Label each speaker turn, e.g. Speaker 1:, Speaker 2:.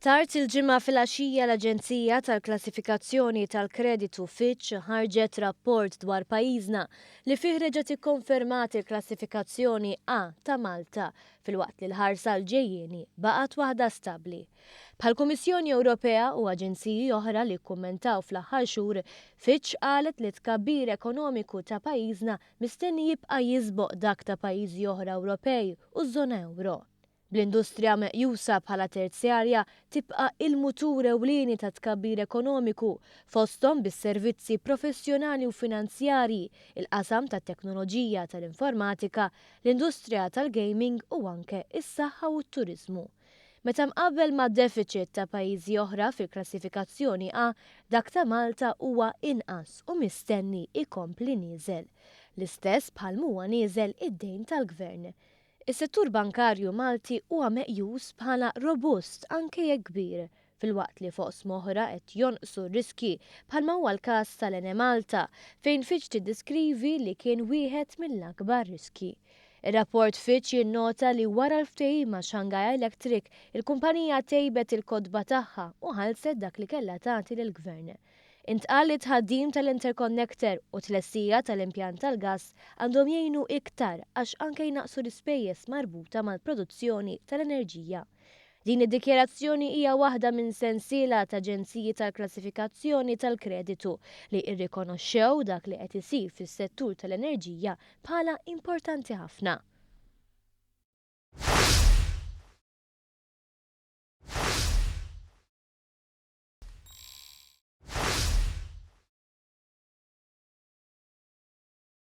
Speaker 1: Tard il-Ġimgħa filgħaxija l-aġenzija tal-klassifikazzjoni tal-kreditu Fitch ħarġet rapport dwar pajjiżna li fih reġgħet ikkonfermat il-klassifikazzjoni A ta' Malta filwaqt li l-ħarsa għall-ġejjieni baqgħet waħda stabbli. Bħall-Kummissjoni Ewropea u aġenziji oħra li kkummentaw fl-aħħar xhur, Fitch qalet li t-tkabbir ekonomiku ta' pajjiżna mistenni jibqa' jisboq dak ta' pajjiżi oħra Ewropej u ż-żona ewro. Bl-industrija meqjusa bħala terzjarja tibqa' il-mutur ewlieni tat-tkabbir ekonomiku, fosthom bis-servizzi professjonali u finanzjarji, il-qasam tat-teknoloġija tal-informatika, l-industrija tal-gaming u anke s-saħħa u t-turiżmu. Meta mqabbel mad-defiċit ta' pajjiżi oħra fil-klassifikazzjoni A, dak ta' Malta huwa inqas u mistenni jkompli nieżel. L-istess bħal m'huwa nieżel id-dejn tal-Gvern. Is-settur bankarju Malti huwa meqjus bħala robust anke jekk kbir, filwaqt li f'oqsma oħra qed jonqsu r-riskji bħalma huwa l-każ tal-Enemalta fejn Fitch tiddiskrivi li kien wieħed mill-akbar riskji. Ir-rapport Fitch jinnota li wara l-ftehim ma' Shanghai Electric, il-kumpanija tejbet il-kotba tagħha u ħallset dak li kellha tagħti lill-Gvern. Intqal li t-tħaddim tal-interconnector u t-tlestija tal-impjant tal-gass għandhom jgħinu iktar għax anke jnaqqsu l-ispejjeż marbuta mal-produzzjoni tal-enerġija. Din id-dikjarazzjoni hija waħda minn sensiela t'aġenziji tal-klassifikazzjoni tal-kreditu li rrikonoxxew dak li qed isir fis-settur tal-enerġija bħala importanti ħafna.